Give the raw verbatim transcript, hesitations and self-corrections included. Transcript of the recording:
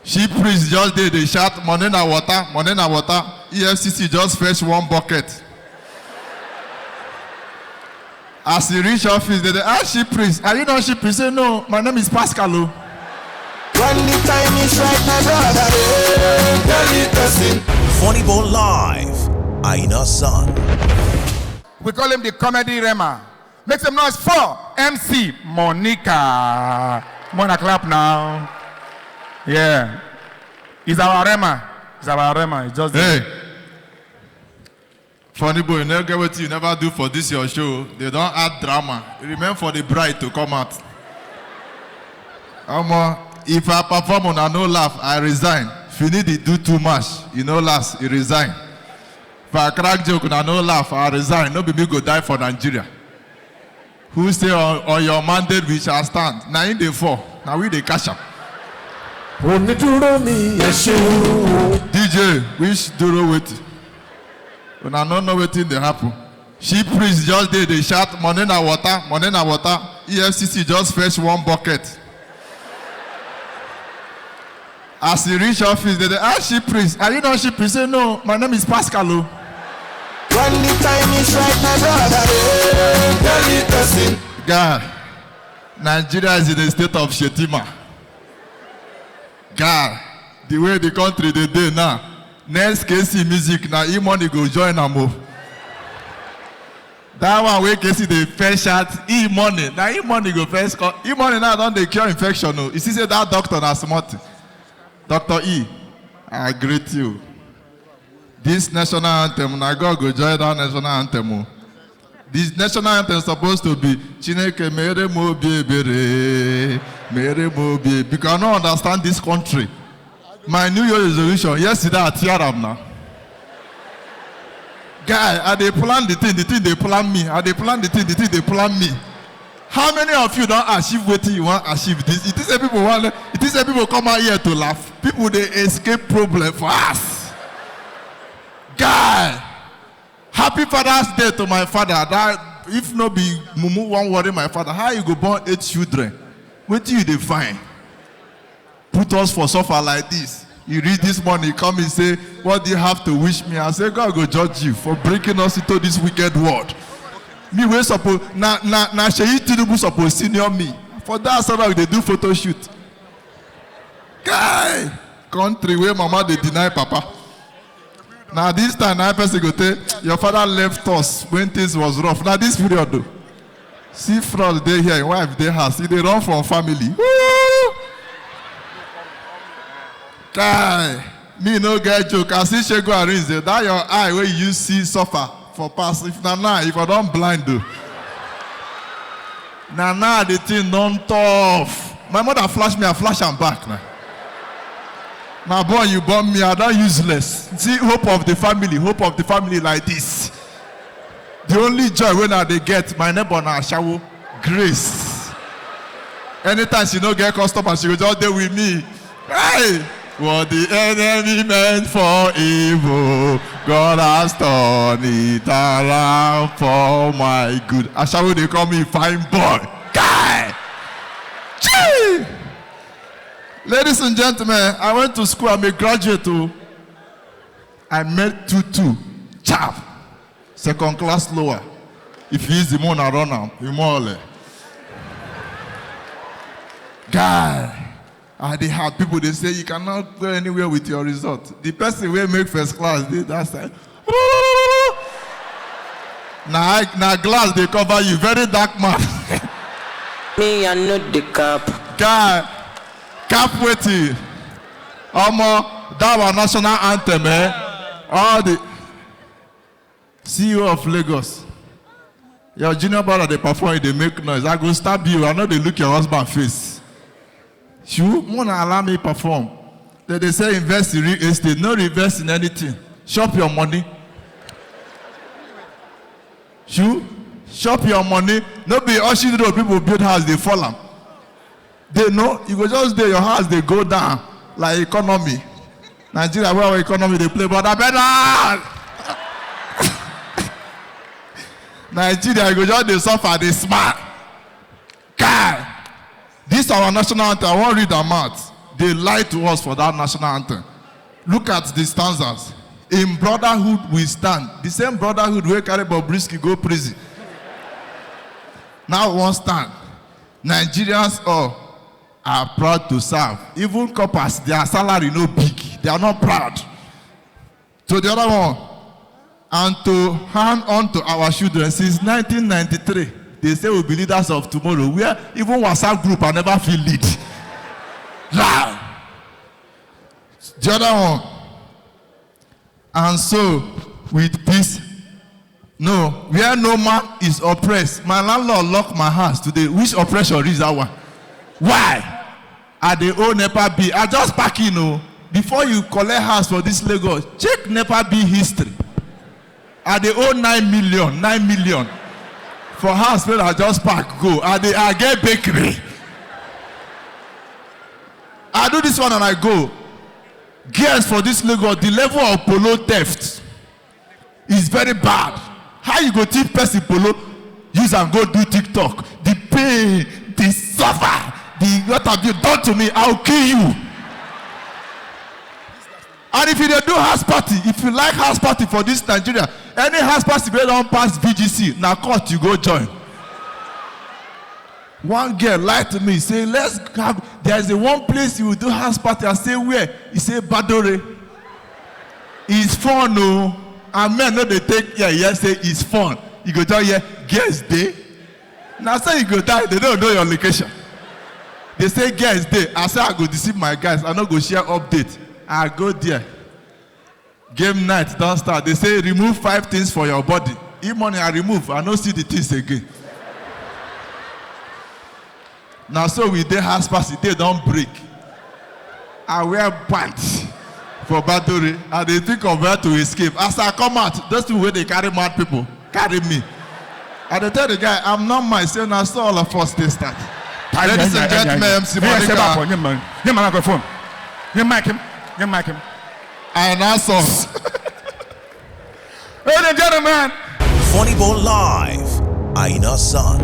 Chief priest just dey dey shout, "Money na water, money na water." E F C C just fetch one bucket. As he reach office, they dey ask chief priest, "Are you not chief priest?" He say, "No, my name is Pascal o." When the time is right, my brother, eh, tell the person. Funny Bone Live, Aina Son. We call him the comedy Rema. Make some noise for M C Monica. Mona, clap now. Yeah. He's our Rema. He's our Rema. He's just Hey. Funny boy, you never get wetin you never do for this your show. They don add drama. Remain for the bride to come out. Omo, if I perform una no laugh, I resign. Finidi do too much. You no last, you resign. If I crack joke, una no laugh, I resign. No be me go die for Nigeria. Who say on, on your mandate we shall stand? Na him dey fall. Na we dey catch am. Onídúró mi, ẹ ṣé o. D J, which dúró wetin? Una no know wetin dey happen. Chief priest just dey dey shout, "Money na water, money na water." E F C C just fetch one bucket. As he reach office, they dey ask chief priest, "Are you not chief priest?" He say, "No, my name is Pascal o." When the time is right, my brother, eh, tell the person. Guy, Nigeria is in a state of Shetima. Guy, the way the country dey dey now, next K C music, na E-Money go join am o. That one wey K C dey first shout, "E-Money," na E-Money go first call. E-Money now don dey cure infection o. You see say that doctor na small thing. Doctor E, I greet you. This national anthem, na God go join that national anthem o. This national anthem suppose to be, "Chineke mere m obi ebere, mere m obi," because I no understand this country. My New Year resolution, yesterday I tear am now. Guy, I dey plan the thing, the thing dey plan me. I dey plan the thing, the thing dey plan me. How many of you don achieve wetin you wan achieve? This, you think say people wan, you think say people come out here to laugh? People dey escape problem for us. Guy, happy Father's Day to my father. That if no be mumu wan worry my father, how you go born eight children? Wetin you dey find? Put us for suffer like this. You read this morning, come and say, "What do you have to wish me?" I say, "God go judge you for bringing us into this wicked world." Me wey suppose, na, na, na Seyi Tinubu suppose senior me. For that side, we dey do photo shoot. Guy, country where mama dey deny papa. Now this time, na person go tell, "Your father left us when things was rough." Now this period though. See fraud dey here, wife dey house, e dey run from family. Woo! Guy, me no get joke. I see Segun Arinze, that your eye where you see suffer for past. If na now, if I don blind though. Na now the thing don tough. My mother flash me, I flash am back now. Na born you born me, I don useless. See hope of the family, hope of the family like this. The only joy wey I dey get, my neighbor na ashawo, Grace. Anytime she no get customer, she go just dey with me. Hey! What the enemy meant for evil, God has turned it around for my good. Ashawo dey call me fine boy. Guy! Gee! Ladies and gentlemen, I went to school. I'm a graduate o. I met Tutu. Chap. Second class lower. If you use the moon around am, you more or less. Guy, I dey have people dey say you cannot go anywhere with your result. The person wey make first class dey that side. Na eye, na glass dey cover you, very dark man. Me, I know the cap. Guy, cap wetin? Omo, that our national anthem, eh? All the C E O of Lagos, your junior brother dey perform, e dey make noise. I go stab you. I no dey look your husband face. Shey una allow me perform. They dey say invest in real estate, no invest in anything. Chop your money. Shey, chop your money. No be Ocean Road people build house, dey fall am. They know you go just dey your house, dey go down like economy. Nigeria, where our economy dey play, but I better. Nigeria, you go just dey suffer, dey smile. Guy, this our national anthem, I wan read am out. They lied to us for that national anthem. Look at the stanzas. In brotherhood we stand. The same brotherhood wey carry Bobrisky go prison. Now we wan stand. Nigerians all are proud to serve. Even coppers, their salary no big. They are not proud. To the other one, and to hand on to our children since nineteen ninety-three. They say we be leaders of tomorrow. Where even WhatsApp group I never feel lead. Lie. The other one. And so, with this, no, where no man is oppressed. My landlord lock my house today. Which oppression is that one? Why? I dey owe NEPA bill. I just pack in o. Before you collect house for this Lagos, check NEPA bill history. I dey owe nine million, nine million for house wey I just pack go. I dey I get bakery. I do this one and I go. Girls for this Lagos, the level of polo theft is very bad. How you go thief person polo, use am go do TikTok? The pain, the suffer, the what have you done to me? I'll kill you. And if you dey do house party, if you like house party for this Nigeria, any house party wey don pass V G C, na court you go join. One girl lie to me, say, "Let's have, there's a one place you will do house party." I say, "Where?" He say, "Badore." It's fun o. And men no dey take care, yes, say it's fun. You go tell, "Yeah, girls dey." Now say you go die, they don't know your location. They say, "Girls dey." I say, "I go deceive my guys, I no go share update." I go there. Game night don start. They say, "Remove five things for your body." If money I remove, I no see the things again. Now so we dey house party, day don break. I wear pants for Badore. I dey think of where to escape. As I come out, those people wey dey carry mad people carry me. I dey tell the guy, "I'm not mad." Say, "Na so all of us dey start." Ladies and gentlemen, M C Monica. Nye m microphone. Nye m mic m. Nye m mic m. I now saw. Ladies and gentlemen. Funny Bone Live, Aina Son.